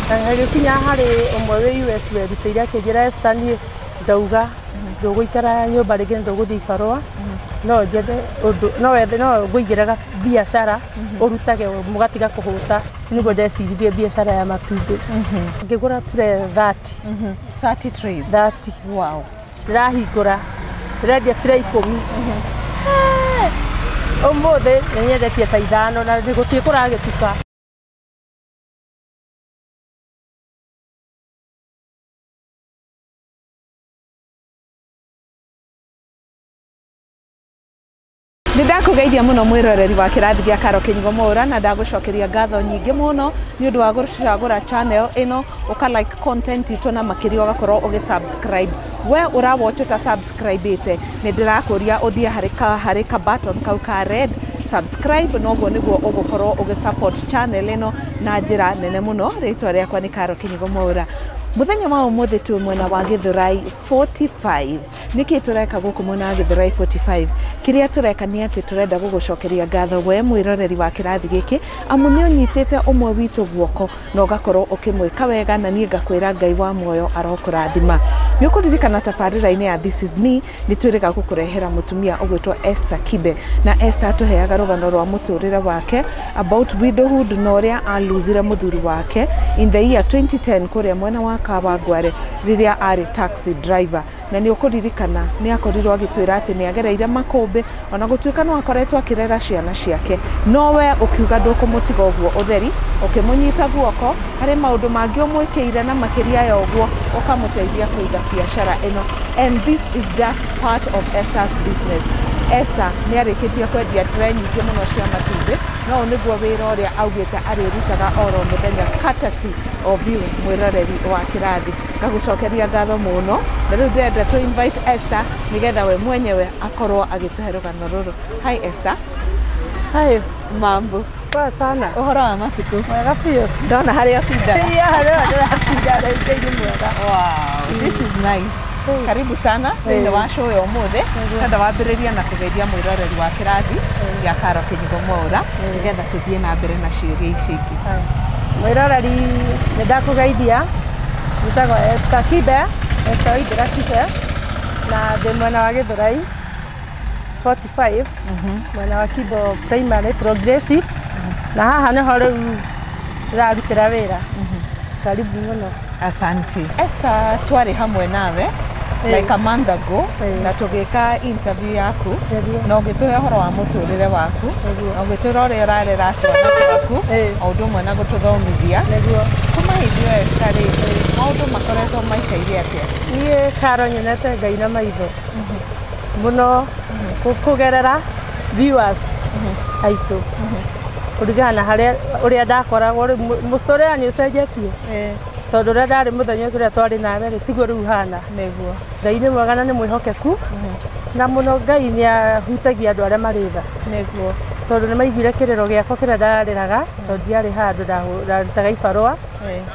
Hagĩkinya harĩ ũmwe wĩ US werutĩire akĩnjĩra, "Esther, niĩ ndauga ndũgũikara nyũmba rĩngĩ, ndũgũthiĩ ibarũa, no njethe ũndũ, no wethe, no ngũigĩre biacara ũrutage mũgatiga kũhũta." Nĩguo ndeciririe biacara ya matumbĩ. Ngĩgũra tray 30. 30 trays? 30. Wow. Ndĩrahingũra, ndĩrendia tray 10. Ũmũthĩ nĩ nyendetie ta 5 na gũtirĩ kũragĩtuka. Nĩ ndakũgeithia mũno, mwĩroreri wa kĩrathi gĩa Karo Kĩnyigo Mwaũra, na ndagũcokeria ngatho nyingĩ mũno nĩ ũndũ wa gũcagũra channel ĩno, ũka like content itũ na makĩria ũgakorwo ũgĩ subscribe. We ũrawatch ũta subscribe ĩte, nĩ ndĩrakũria ũthiĩ harĩ ka button kau ka red subscribe, noguo nĩguo ũgũkorwo ũgĩ support channel ĩno na njĩra nene mũno. Rĩtwa rĩakwa nĩ Karo Kĩnyigo Mwaũra. Mũthenya wa ũmũthĩ twĩ mwena wa Gĩthũrai 45. Nĩkĩ tũreka gũkũ mwena wa Gĩthũrai 45? Kĩrĩa tũreka nĩ atĩ tũrenda gũgũcokeria ngatho we mwĩroreri wa kĩrathi gĩkĩ, amu nĩ ũnyitĩte ũmwe witũ guoko na ũgakorwo ũkĩmwĩka wega, na niĩ ngakwĩra Ngai wa muoyo arokũrathima. Nĩ ũkũririkana tabarĩra-inĩ ya This Is Me nĩ twĩrĩga gũkũrehera mũtumia ũgwĩtwo Esther Kibe, na Esther atũheaga rũgano rwa mũtũrĩre wake about widowhood na ũrĩa aluzire mũthuri wake in the year 2010 kũrĩa mwena wa Kawangware rĩrĩa arĩ taxi driver. Na nĩ ũkũririkana nĩ akorirwo agĩtwĩra atĩ nĩ agereire makũmbĩ, ona gũtuĩka no akoretwo akĩrera ciana ciake, no we ũkiuga ndũkũmũtiga ũguo ũtheri, ũkĩmũnyita guoko harĩ maũndũ mangĩ ũmwĩkĩire, na makĩria ya ũguo ũkamũteithia kũiga biacara ĩno. And this is just part of Esther's business. Esther nĩ arĩkĩtie kwendia tray nyingĩ mũno cia matumbĩ, no ũyũ nĩguo wĩra ũrĩa augĩte arĩrutaga oro mũthenya, courtesy of you, mwĩroreri wa kĩrathi. Ngagũcokeria ngatho mũno, na rĩu ndĩrenda tũ invite Esther nĩgetha we mwenyewe akorwo agĩtũhe rũgano rũrũ. Hi Esther. Hi. Mambo? Poa sana. Ũhoro wa matukũ? Mwega biũ. Ndona harĩa ũtindaga. Iya, harĩa ndĩratinda rĩu nĩ mwega. Wow, this is nice. Karibu sana thĩinĩ wa show ya ũmũthĩ. Ndenda wambĩrĩria na kũgeithia mwĩroreri wa kĩrathi gĩa Karo Kĩnyigo Mwaũra nĩgetha tũthiĩ na mbere na ciũria ici ingĩ. Mwĩroreri, nĩ ndakũgeithia. Njĩtagwo Esther Kibe, Esther Waithera Kibe, na ndĩ mwena wa Gĩthũrai 45, mwena wa Kibo Primary Progressive, na haha nĩho rĩu ndĩrarutĩra wĩra. Karibu mũno. Asante. Esther, twarĩ hamwe nawe like a month ago na tũgĩka interview yaku na ũgĩtũhe ũhoro wa mũtũrĩre waku na ũgĩtwĩra ũrĩa ũrarera twana twaku, o ũndũ ũmwe na gũtũthomithia. Kuma hĩndĩ ĩyo, Esther, rĩ, maũndũ makoretwo maikaire atĩa? Niĩ Karo nyonete Ngai na maitho mũno kũgerera viewers aitũ, kũringana na harĩa ũrĩa ndakoragwo. Rĩu mũtũrĩre nĩ ũcenjetie, tondũ ũrĩa ndarĩ mũthenya ũcio ũrĩa twarĩ nawe rĩ, tiguo rĩu hana. Ngai nĩ mwega na nĩ mwĩhokeku, na mũno Ngai nĩ ahutagia andũ arĩa marĩ tha, tondũ nĩ maiguire kĩrĩro gĩakwa kĩrĩa ndarĩraga, tondũ ndiarĩ handũ ndarutaga ibarũa,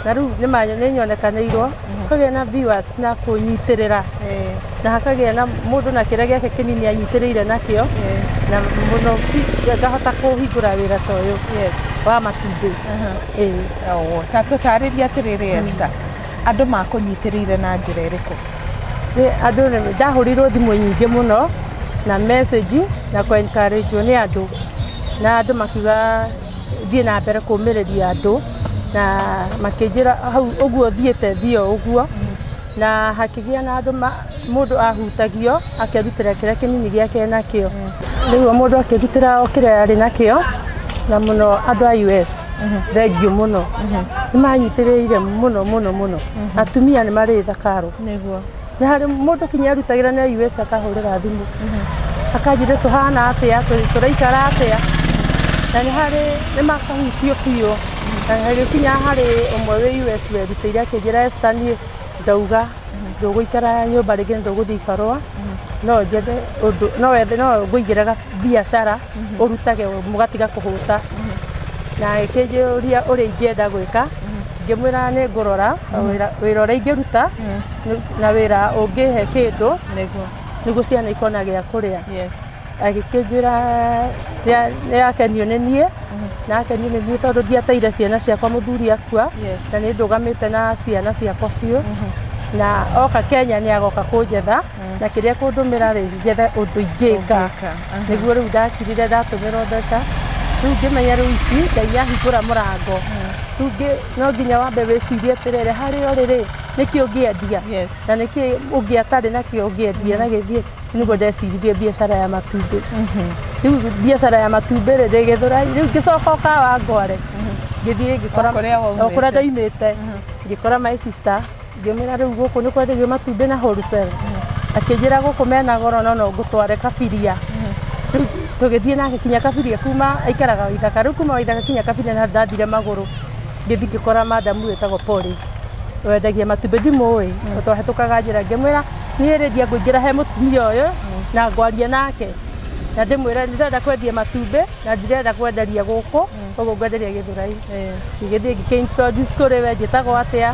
na rĩu nĩ nyonekanĩirwo kũgĩa na viewers na kũnyitĩrĩra, na hakagĩa na mũndũ na kĩrĩa gĩake kĩnini anyitĩrĩire nakĩo, na mũno ngahota kũhingũra wĩra ta ũyũ wa matumbĩ. Ĩĩ. Oh, ta tũtarĩrie atĩrĩrĩ Esther, andũ makũnyitĩrĩire na njĩra ĩrĩkũ? Nĩ andũ ndahũrirwo thimũ nyingĩ mũno na message na kũ encourage nĩ andũ, na andũ makiuga thiĩ na mbere kũmĩrĩria andũ, na makĩnjĩra hau ũguo thiĩte thiĩ o ũguo, na hakĩgĩa na andũ mũndũ ahutagio akerutĩra kĩrĩa kĩnini gĩake nakĩo. Rĩu o mũndũ akĩrutĩra o kĩrĩa arĩ nakĩo, na mũno andũ a US, thengiũ mũno, nĩ manyitĩrĩire mũno mũno mũno. Atumia nĩ marĩ tha, Karo. Nĩ harĩ mũndũ kinya arutagĩra na US akahũrĩra thimũ akanjũria tũhana atĩa, tũraikara atĩa, na nĩ harĩ nĩ makahutio biũ. Na hagĩkinya harĩ ũmwe wĩ US werutĩire akĩnjĩra, "Esther, niĩ ndauga ndũgũikara nyũmba rĩngĩ, ndũgũthiĩ ibarũa, no njethe ũndũ, no wethe, no ngũigĩre biacara ũrutage mũgatiga kũhũta." Na akĩnjũria ũrĩa ingĩenda gwĩka. Ngĩmwĩra nĩ ngũrora wĩra ũrĩa ingĩruta na wĩra ũngĩhe kĩndũ nĩguo ciana ikona gĩa kũrĩa. Agĩkĩnjĩra nĩakenio nĩ niĩ na akenio nĩ niĩ tondũ ndiateire ciana ciakwa mũthuri akua na nĩ ndũgamĩte na ciana ciakwa biũ na oka Kenya nĩ agoka kũnjetha na kĩrĩa kũndũmĩra rĩ njethe ũndũ ingĩka nĩguo rĩu ndakirire ndatũmĩrwo mbeca rĩu ngĩmenya rĩu ici Ngai ahingũra mũrango rĩu no nginya wambe wĩcirie atĩrĩrĩ harĩa ũrĩ rĩ nĩkĩ ũngĩendia na nĩkĩ ũngĩ atarĩ nakĩo ũngĩendia na gĩthiĩ nĩguo ndeciririe biacara ya matumbĩ rĩu biacara ya matumbĩ rĩ ndĩ Gĩthũrai rĩu ngĩcoka Kawangware ngĩthiĩ ngĩkora o kũrĩa ndaimĩte ngĩkora my sister ngĩmwĩra rĩu gũkũ nĩ kwendagio matumbĩ na wholesale akĩnjĩra gũkũ mena goro no no ngũtware Kabiria rĩu tũgĩthiĩ nake kinya Kabiria kuma aikaraga Waithaka rĩu kuma Waithaka kinya Kabiria na ndathire magũrũ ngĩthiĩ ngĩkora madamu wĩtagwo Polly wendagia matumbĩ ndimũĩ twahĩtũkaga njĩra ngĩmwĩra niĩ rĩ ndiangũingĩra he mũtumia ũyũ na ngwaria nake na ndĩmwĩre ndĩrenda kwendia matumbĩ na ndirenda kwenderia gũkũ ũguo ngwenderia Gĩthũrai ngĩthiĩ ngĩkĩ-introduce kũrĩ we njĩtagwo atĩa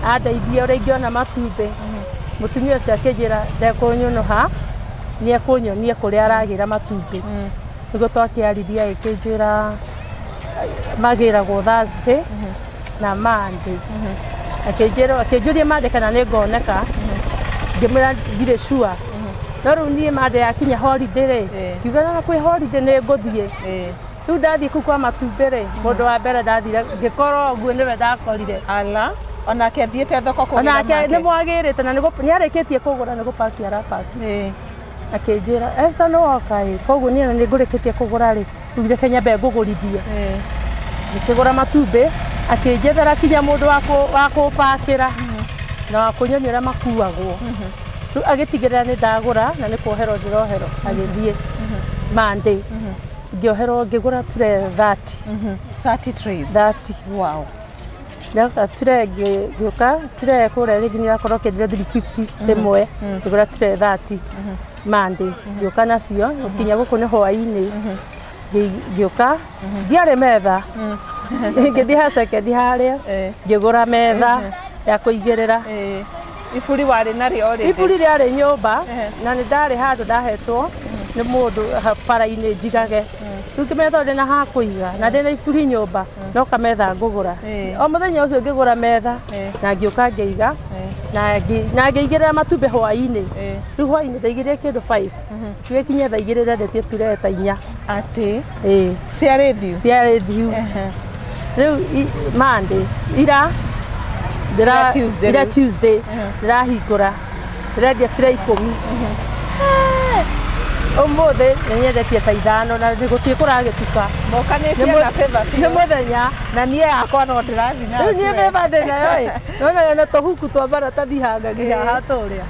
andeithie ũrĩa ingĩona matumbĩ mũtumia ũcio akĩnjĩra ndekũnyũnũha nĩekũnyonia kũrĩa aragĩra matumbĩ nĩguo twakĩaririe agĩkĩnjĩra magĩragwo Thursday na Monday akĩnjĩra akĩnjũria Monday kana nĩ ngoneka ngĩmwĩra ndirĩ sure no rĩu niĩ Monday yakinya holiday rĩ ngiuga na kwĩ holiday nĩ ngũthiĩ rĩu ndathiĩ kũu kwa matumbĩ rĩ mũndũ wa mbere ndathire ngĩkorwo ũguo nĩwe ndakorire ala onake athiĩte thoko kũgĩra onake nĩ mwagĩrĩte na nĩarĩkĩtie kũgũra nĩ gũpaki arapaki akĩnjĩra Esther nĩ woka ĩ koguo niĩ ona nĩ ngũrĩkĩtie kũgũra rĩ rĩu reke nyambe ngũgũrithie ngĩkĩgũra matumbĩ akĩnjethera kinya mũndũ wa kũpakĩra na wa kũnyonia ũrĩa makuagwo rĩu agĩtigĩrĩra nĩ ndagũra na nĩ kuoherwo ndĩroherwo agĩthiĩ Monday ngĩoherwo ngĩgũra tray 30 30 trays 30 wow ndoka tray ngĩũka tray kũrĩa rĩngĩ nĩ ĩrakorwo kĩenderio 350 rĩmwe ngĩgũra tray 30 Monday ngĩũka nacio nginya gũkũ nĩ hwaĩ-inĩ ngĩũka ndiarĩ metha ngĩthiĩ ha second harĩa ngĩgũra metha ya kũigĩrĩra iburi warĩ narĩo rĩ iburi rĩarĩ nyũmba na nĩ ndarĩ handũ ndahetwo nĩ mũndũ bara-inĩ njigage rĩu ngĩmenya tondũ ndĩna ha kũiga na ndĩna iburi nyũmba no kametha ngũgũra o mũthenya ũcio ngĩgũra metha na ngĩũka ngĩiga na ngĩigĩrĩra matumbĩ hwaĩ-inĩ rĩu hwaĩ-inĩ ndaigĩrĩire kĩndũ 5 gĩkinye thaa igĩrĩ ndendetie turee ta inya atĩ ciarĩ thiu ciarĩ thiu rĩu Monday ira ira Tuesday ndĩrahingũra ndĩrendia tray 10 ũmũthĩ nĩnyendetie ta 5 na gũtirĩ kũragĩtuka mokanĩtie na favor nĩ mũthenya na niĩ yakwa no ndĩrathiĩ na rĩu niĩ favor ndĩnayo ĩ nona na tũhuku twa maratathi hangagia haha tũrĩa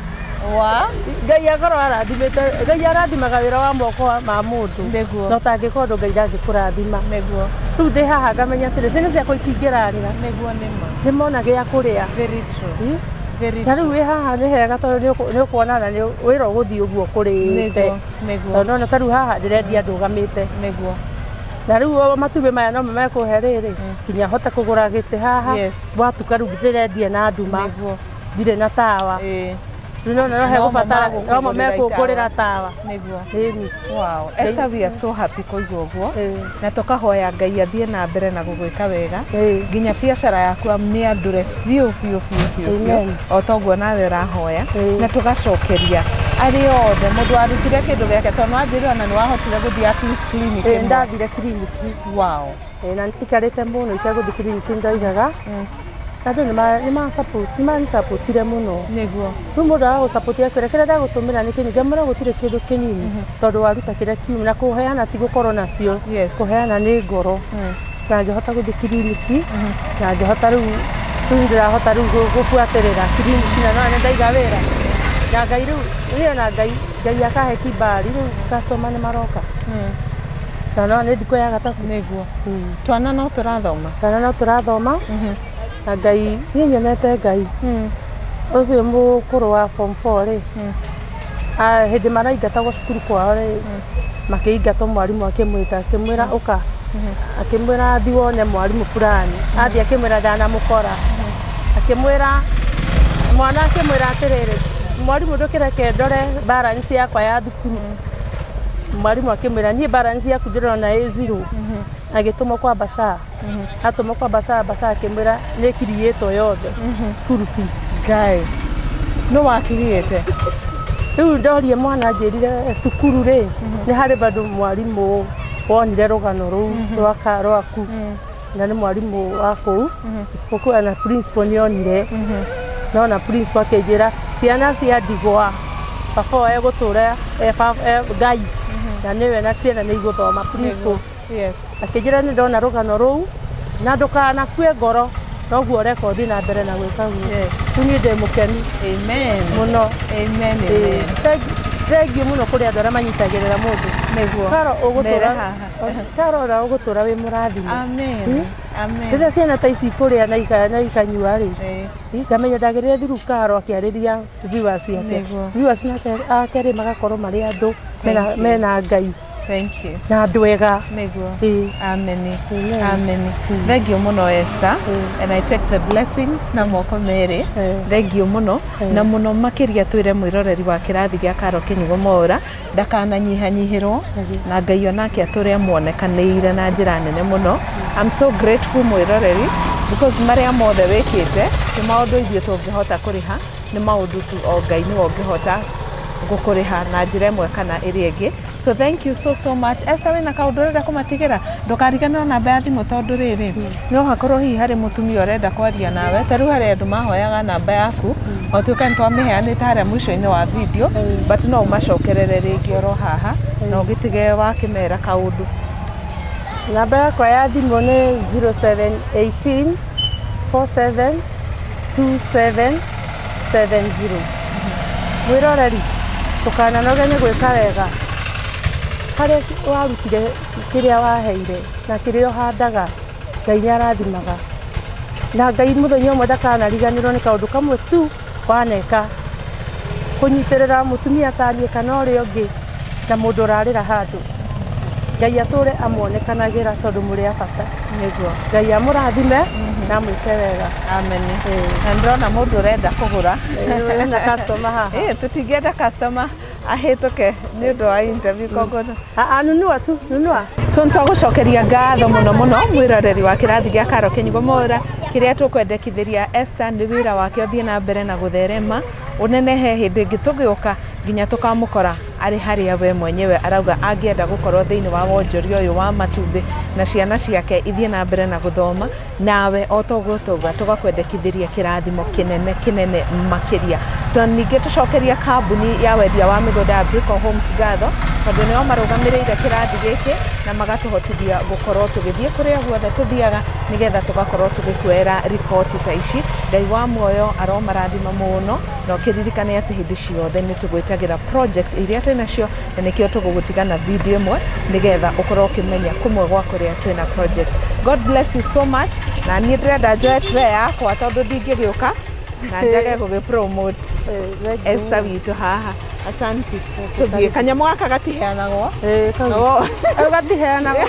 wa Ngai akorwo arathimĩte Ngai arathimaga wĩra wa moko ma mũndũ nĩguo no tangĩkorwo ũndũ Ngai ndangĩkũrathima nĩguo rĩu ndĩ haha ngamenya atĩrĩ ciana ciakwa itingĩrarĩra nĩguo nĩma nĩmona gĩa kũrĩa very true very na rĩu wĩ haha nĩ hega tondũ nĩ ũkuona na wĩra ũgũthiĩ ũguo ũkũrĩte nĩguo tondũ nona ta rĩu haha ndĩrendia ndũgamĩte nĩguo na rĩu matumbĩ maya no mekũhe rĩrĩ nginya hote kũgũra gĩtĩ haha gwatuka rĩu ndĩrendia na nduma ndirĩ na tawa rĩu nona no hegũbatara no mekũngũrĩra tawa nĩguo ĩni wow Esther we are so happy kũigua ũguo na tũkahoya Ngai athiĩ na mbere na gũgwĩka wega nginya biacara yaku amĩandũre biũ biũ biũ biũ biũ o toguo nawe ũrahoya na tũgacokeria arĩa othe mũndũ warutire kĩndũ gĩake tondũ nĩwanjĩrire ona nĩwahotire gũthiĩ at least clinic ĩmwe ndathire kiriniki wow na ikarĩte mũno itegũthiĩ kiriniki ndoigaga andũ nĩmansapotire mũno nĩguo rĩu mũndũ agagũsapoti akwĩra kĩrĩa ndagũtũmĩra nĩ kĩnini ngamwĩra gũtirĩ kĩndũ kĩnini tondũ waruta kĩrĩa kiuma na kũheana ti gũkorwo nacio kũheana nĩ ngoro na ngĩhota gũthiĩ kiriniki na ngĩhota rĩu ndĩrahota rĩu gũbuatĩrĩra kiriniki na no ndaiga wĩra na Ngai rĩu niĩ ona Ngai akahe kibali rĩu customer nĩ maroka na no nĩ thikũ ya gatatũ nĩguo twana no tũrathoma twana no tũrathoma na Ngai niĩ nyonete Ngai ũcio mũkũrũ wa form 4 rĩ hĩndĩ maraingatagwo cukuru kwao rĩ makĩingatwo mwarimũ akĩmwĩta akĩmwĩra ũka akĩmwĩra thiĩ wone mwarimũ fulani athiĩ akĩmwĩra ndanamũkora akĩmwĩra mwana akĩmwĩra atĩrĩrĩ mwarimũ ndũkĩreke ndore balance yakwa ya thukuru Mwarimu akĩmwĩra niĩ balance yaku ndĩrona ĩ zero. Agĩtũmwo kwa Basha. Atũmwo kwa Basha, Basha akĩmwĩra nĩ kiriyĩtwo yothe school fees. Ngai no wakiriyĩte. Rĩu ndorie mwana njĩrire cukuru rĩ nĩ harĩ bado mwarimũ wonire rũgano rũu rwaka rwaku na nĩ mwarimũ wa kũu isipokuwa na principal nĩonire nona principal akĩnjĩra ciana cia ndigwa baba egũtũra Ngai na nĩwe na ciana nĩ igũthoma principal. Yes. Akĩnjĩra nĩ ndona rũgano rũu na ndũkanakue ngoro noguo ũreka ũthiĩ na mbere na gwĩka guo. Rĩu niĩ ndĩ mũkenu. Amen. Mũno. Amen. Amen. Thengiũ mũno kũrĩ andũ arĩa manyitagĩrĩra mũndũ. Nĩguo. Karo ũgũtũra. Karo ũrĩa ũgũtũra wĩ mũrathime. Amen. Amen. Rĩrĩa ciana ta ici ikũrĩa na ikanyua rĩ, ngamenya ndagĩrĩire through Karo akĩarĩria viewers ake. Viewers ake rĩ magakorwo marĩ andũ mena Ngai. Thank you. Na andũ ega. Nĩguo. Amen. Amen. Thank you mũno Esther. And I take the blessings na moko merĩ. Thank you mũno. Na mũno makĩria twĩre mwĩroreri wa kĩrathi gĩa Karo Kĩnyugo Mwaũra ndakananyihanyihĩrwo na Ngai onake atũre amuonekanĩire na njĩra nene mũno. I'm so grateful mwĩroreri because marĩa mothe wĩkĩte nĩ maũndũ ithuĩ tũngĩhota kũrĩha, nĩ maũndũ tu o Ngai nĩwe ũngĩhota gũkũrĩha na njĩra ĩmwe kana ĩrĩa ĩngĩ. So thank you so so much. Esther, wĩna kaũndũ ũrenda kũmatigĩra? Ndũkariganĩrwo namba ya thimũ tondũ rĩrĩ no hakorwo hihi harĩ mũtumia ũrenda kwaria nawe. Ta rĩu harĩ andũ mahoyaga namba yaku o tuĩka nĩ twamĩheanĩte harĩa mũico-inĩ wa video, but no ũmacokerere rĩngĩ oro haha na ũgĩtige wakĩmera kaũndũ. Namba yakwa ya thimũ nĩ 0718 47 27 70. Mwĩroreri ndũkananoge nĩ gwĩka wega. Harĩa warutire kĩrĩa waheire na kĩrĩa ũhandaga Ngai nĩ arathimaga. Na Ngai mũthenya ũmwe ndakanariganĩrwo nĩ kaũndũ kamwe tu waneka kũnyitĩrĩra mũtumia ta niĩ kana ũrĩa ũngĩ na mũndũ ũrarĩra handũ. Ngai atũre amuonekanagĩra tondũ mũrĩ a bata. Nĩguo. Ngai amũrathime na amwĩke wega. Amen. Na ndĩrona mũndũ ũrenda kũgũra. Na customer haha. Tũtingĩenda customer ahĩtũke nĩ ũndũ wa interview koguo. Nunua tu, nunua. So nĩtwagũcokeria ngatho mũno mũno mwĩroreri wa kĩrathi gĩa Karo Kĩnyugo Mwaũra. Kĩrĩa tũkwendekithĩria Esther nĩ wĩra wake ũthiĩ na mbere na gũtherema ũnenehe hĩndĩ ĩngĩ tũgĩũka nginya tũkamũkora arĩ harĩa we mwenyewe arauga angĩenda gũkorwo thĩinĩ wa wonjoria ũyũ wa matumbĩ na ciana ciake ithiĩ na mbere na gũthoma. Nawe o toguo tauga tũgakwendekithĩria kĩrathimo kĩnene kĩnene makĩria. To ningĩ tũcokeria kambuni ya wendia wa mĩgũnda ya Brico Homes ngatho tondũ nĩo marũgamĩrĩire kĩrathi gĩkĩ na magatũhotithia gũkorwo tũgĩthiĩ kũrĩa guothe tũthiaga nĩgetha tũgakorwo tũgĩkuoera riboti ta ici. Ngai wa muoyo aromarathima mũno na ũkĩririkane atĩ hĩndĩ ciothe nĩ tũgwĩtagĩra project iria twĩnacio na nĩkĩo tũgũgũtiga na video ĩmwe nĩgetha ũkorwo ũkĩmenya kũmwe gwa kũrĩa twĩna project. God bless you so much. Na niĩ ndĩrenda njoe tray yakwa tondũ ndingĩgĩũka na njage gũgĩ promote Esther witũ haha. Asante. Tũthiĩ kanyamũ gaka gatiheanagwo. Gatiheanagwo.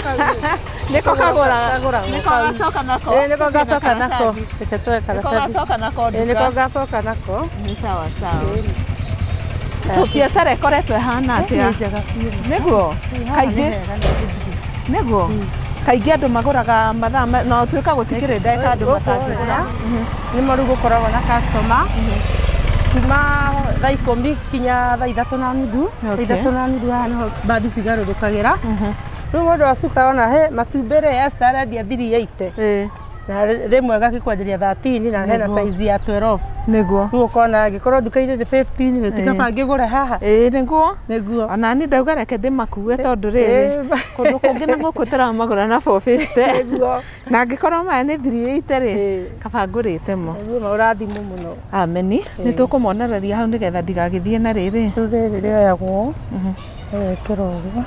Nĩko kagũraga. Nĩko gacoka nako. Nĩko gacoka nako. Nĩko gacoka nako nduka. Nĩko gacoka nako. Nĩ sawa sawa. So biacara ĩkoretwo ĩhana atĩa? Nĩguo. Kaingĩ. Nĩguo. Kaingĩ andũ magũraga mathaa no tuĩka gũtikĩrĩ ndagĩka andũ matangĩgũra. Nĩ rĩu gũkoragwo na customer kuma thaa 10 kinya thaa 3:30. Thaa 3:30 haha nĩho mbathi cigarũrũkagĩra. Rĩu mũndũ acuka ona he matumbĩ rĩ Esther arendia 380. Na rĩmwe agakĩkwenderia 13 na hena size ya 12. Nĩguo. Rĩu ũkona angĩkorwo nduka-inĩ nĩ 15 rĩ tikaba ngĩgũre haha. Nĩguo. Nĩguo. Ona niĩ ndauga reke ndĩmakue tondũ rĩrĩ kũndũ kũngĩ na gũkũ tũramagũra na 450. Nĩguo. Na angĩkorwo maya nĩ 380 rĩ kaba ngũrĩte mo. Nĩguo ũrathimwo mũno. Ameni. Nĩ tũkũmonereria hau nĩgetha ndigagĩthiĩ na rĩrĩ. Rĩu rĩrĩ rĩoyagwo rĩgekĩrwo ũguo.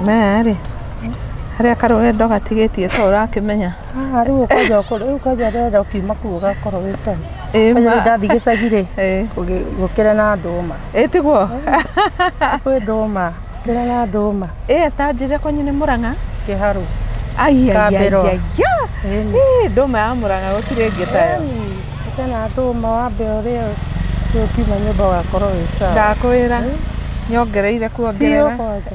Maya rĩ harĩa karũgendo gatigĩtie to ũrakĩmenya. Haha rĩu ũkwanja rĩu kwanja ũrenda ũkiuma kũu ũgakorwo wĩ sawa. Ĩĩ Kwanja ma. rĩu ndathiĩ gĩcagi rĩ, Ĩĩ. gũkĩra na ndũma. Ĩĩ tiguo? Kwĩ ndũma, gũkĩra na ndũma. Ĩĩ Esther njĩre kwanyu nĩ Mũrang'a? Kĩharũ. Ai ai ai Kambĩro. ai. Ĩni. Ĩĩ ndũma ya Mũrang'a gũtirĩ ĩngĩ tayo. Gũkĩra na ndũma wambe ũrĩe rĩu ũkiuma nyũmba ũgakorwo wĩ sawa. Ndakwĩra. Nyongereire Biũ kuongerera. kwanja.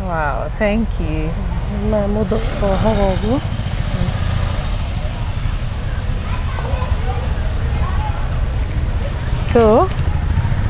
Wow, thank you. Maya mũndũ ohaga ũguo. So,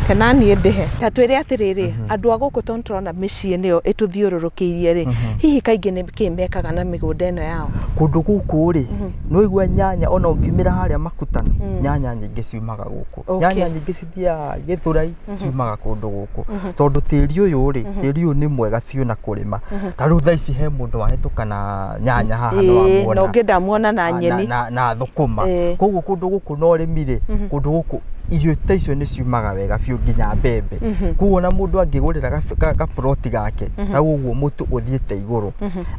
kana niĩ ndĩhe ta twĩre atĩrĩrĩ andũ a gũkũ tondũ tũrona mĩciĩ nĩyo ĩtũthiũrũrũkĩirie rĩ hihi kaingĩ nĩ kĩ mekaga na mĩgũnda ĩno yao? Kũndũ gũkũ rĩ, nĩwaigua nyanya ona ũngiumĩra harĩa Makutano, nyanya nyingĩ ciumaga gũkũ. Nyanya nyingĩ cithiaga Gĩthũrai, ciumaga kũndũ gũkũ. Tondũ tĩri ũyũ rĩ, tĩri ũyũ nĩ mwega biũ na kũrĩma. Ta rĩu thaa ici he mũndũ wahĩtũka na nyanya haha Ĩĩ, nĩwamuona. na ũngĩ ndamuona na nyeni. Na thũkũma. Ĩĩ. Koguo kũndũ gũkũ na ũrĩmi rĩ, kũndũ gũkũ irio ta icio nĩ ciumaga wega biũ nginya mbembe. Koguo ona mũndũ angĩgũrĩra gaploti gake, ta ũguo mũtu ũthiĩte igũrũ,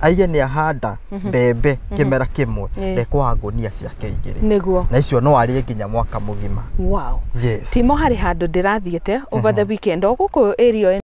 aige nĩ ahanda mbembe kĩmera kĩmwe, ndekwaga ngũnia ciake igĩrĩ. Nĩguo. Na icio no arĩe nginya mwaka mũgima. Wow. Yes. Timo harĩ handũ ndĩrathiĩte over the weekend o gũkũ area